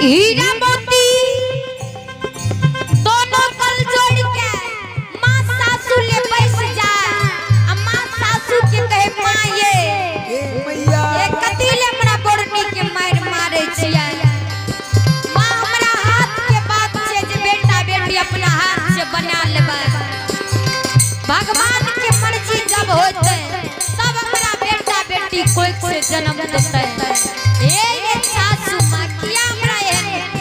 हीरा मोती दोनों कल जोड़ के माँ सासू ले बैस जाए आ माँ सासू के कहे माँ ये ए मैया ये कथी ले हमरा बोरनी के मार मारे छियै माँ हमरा हाथ के बात छै जे बेटा बेटी अपना हाथ से बना लेबै भगवान के मर्जी जब होतै तब हमरा बेटा बेटी कोख से जन्म देतै हे ये सासू माँ किया हमरा एहन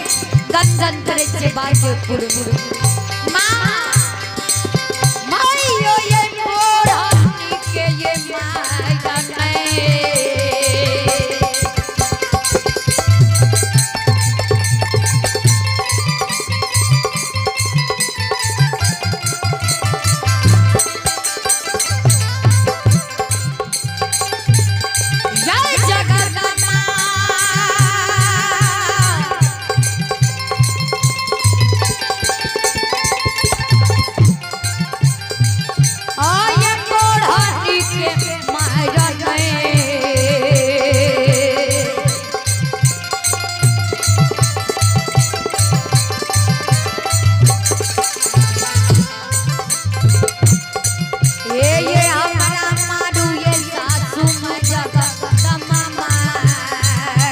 गंजन करै छै बाजोपुर माँ माइयो ये मोरनी के ये माय नहीं। जय जगदम्बा। आय मोरनी के माय नहीं। ये ये हमारा मारू ये सासू माँ जगदम्बा माँ।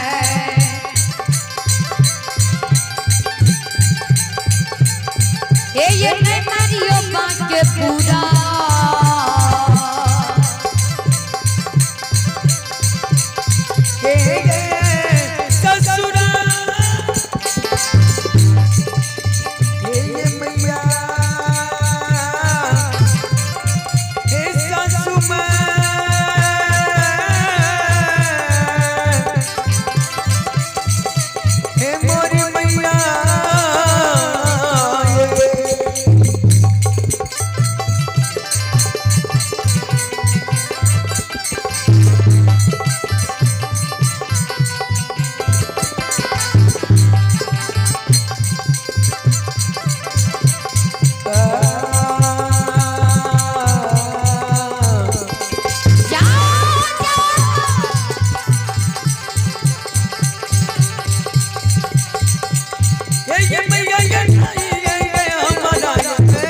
ये ये नहीं मारियो माँ के पूरा हे गे ससुरा हे ये मैया हे सासू माँ हे मोरी मैया ये। जाओ जाओ ये मैया ये ये ये हमारा ये।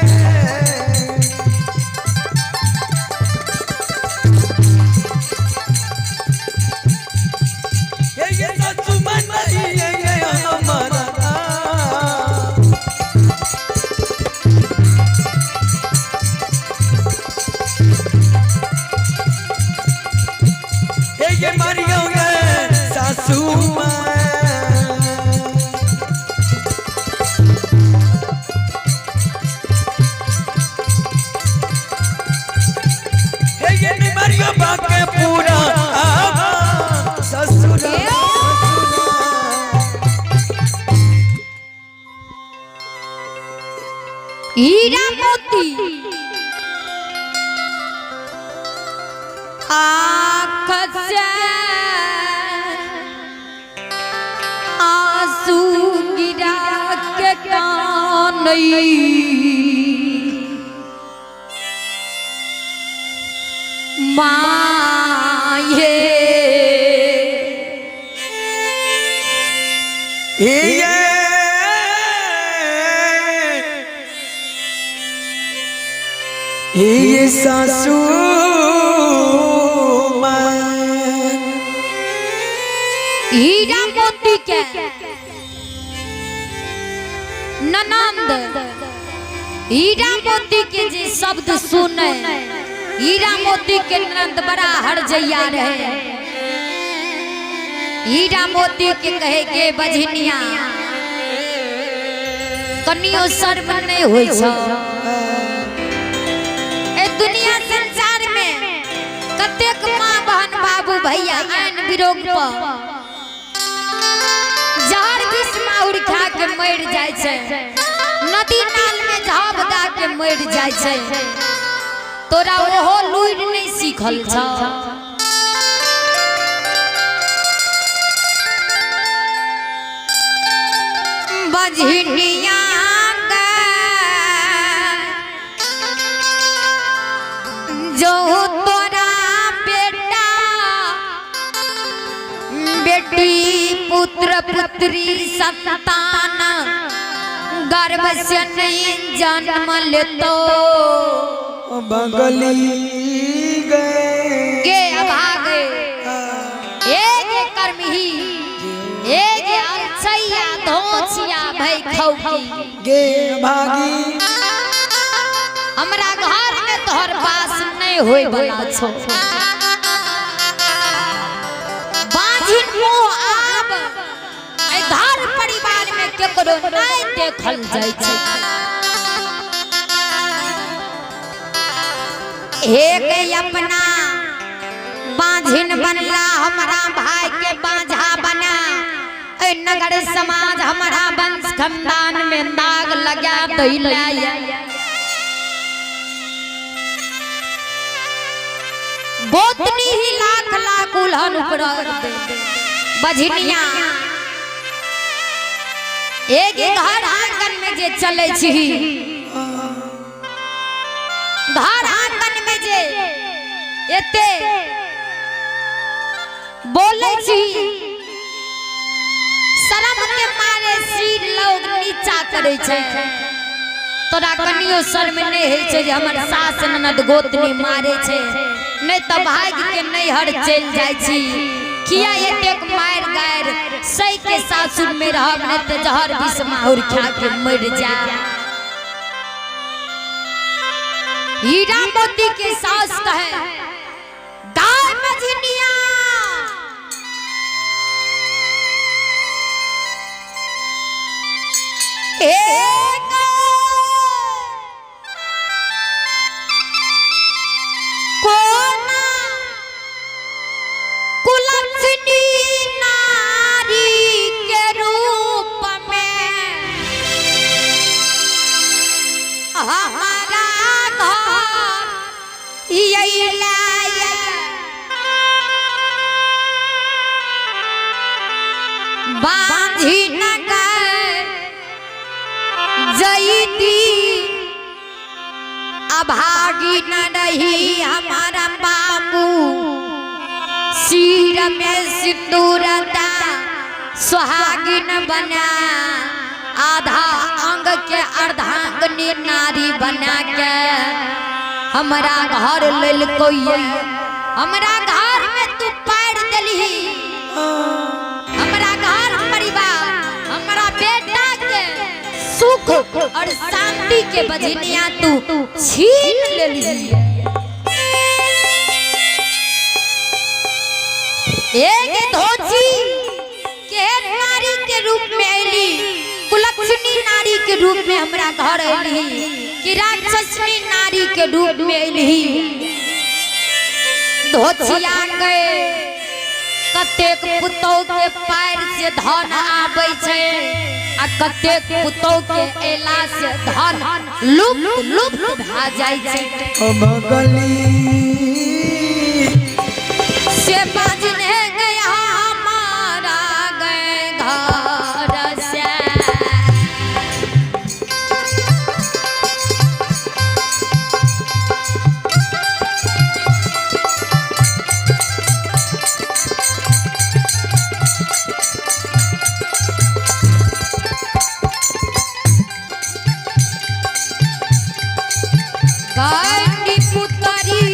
ये सासू मन ये हमारा। ये मारियो ये सासू मां। हे ये निमरियो बाके पूरा ससुरा ससुरा। हीरा मोती आँख से आंसू गिरा के कानई माँ ये ये ये सासू मां हीरा मोती के ननंद हीरा मोती के जे शब्द सुने हीरा मोती के ननंद बड़ा हरजैया रहे हीरा मोती के कहे के बजनिया कनियो शर्म नहीं होई छ ए दुनिया संसार में कतेक माँ बहन बाबू भैया आन विरोग पर जहर विष माहुर खा के मर जाइ छै नदी नाल में झाप दा के मर जाइ छै तोरा ओहो लुरि नहीं सीखल छ बजनिया जो तोरा बेटा बेटी पुत्र पुत्री संतान गर्भ से नहीं जन्म लेतो। बगली गए गे अभागे, एक कर्म ही एक अलसैया धोछिया भई खौकी गे भागी। हमरा घर में तोहर बास नहीं होय वाला छो। बाझिन मुँह आब एहि घर परिवार में केकरो नहीं देखल जाइ छै। हे के अपना बाझिन बनला, हमरा भाई के बाझा बना एहि नगर समाज हमरा वंश खानदान में दाग लगा दैला। गोतनी ही लाख लाख उल्हन ऊपर दे बझनिया। एक घर आंगन में जे चले छी, घर आंगन में जे एते बोले छी, शरम के मारे सिर लोग नीचा करे छै। तोरा कनियो शर्म नहीं होइ छै जे हमर सास ननद गोतनी मारे छै, नहीं तऽ भागि के नैहर चलि जाइ छी। किया एतेक मारि गारि सही के सासुर में रहब, नहीं तऽ जहर विष माहुर खा के मरि जा। हीरा मोती के सास कहे, गाय मझनिया एक कोना कुलक्षणी नारी के रूप में हमारा घर अइला, बांधी नगर जईती अभागी न रही। हमारा बाबू सिर में सिंदूर दा सुहागिन बना, आधा अंग के अर्धांगनी नारी बना के हमरा घर लेलको। हमरा घर में तू पैर देलही, हमरा घर परिवार हमरा बेटा के सुख और शांति के बजनिया तू छीन लेलही। एक धोची के नारी के रूप में अली, कुलक्षणी नारी के रूप में हमरा घर अली कि राक्षसनी नारी के रूप में अली। धोचिया गए कतेक पुतोह के पैर से धन आबै छै आ कतेक पुतोह के एला से धन लुप्त लुप्त भए जाइ छै। बगली से बाजने गया हमारा गए घर से। गांडी पुतरी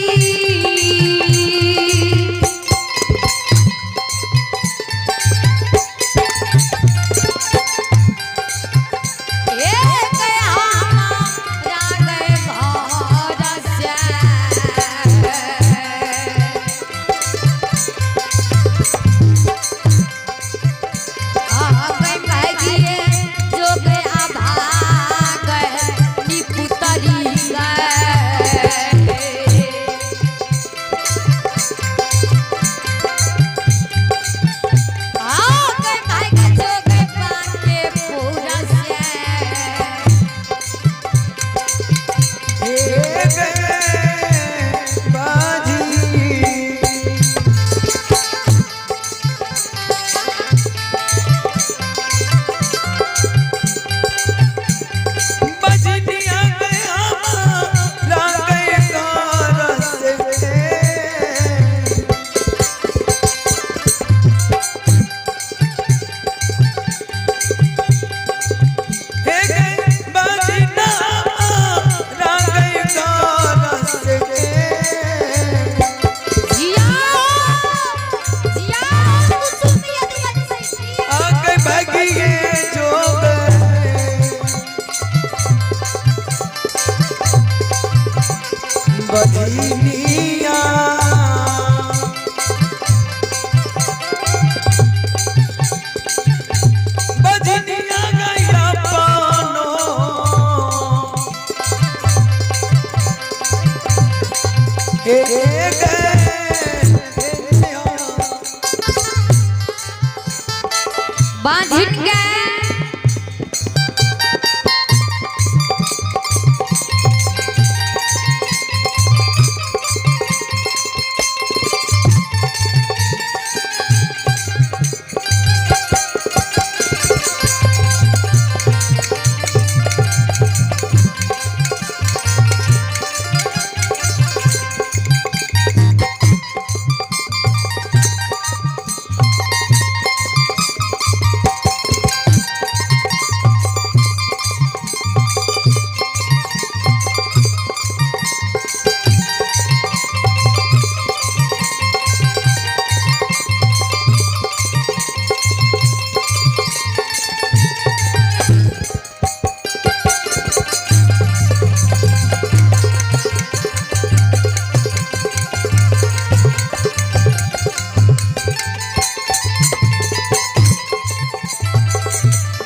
बांझिन के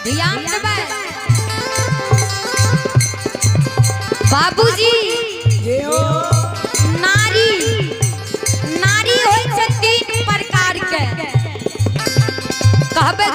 ध्यान देबै बाबूजी। जे हो। नारी नारी होइ छै तीन प्रकार के। कहबै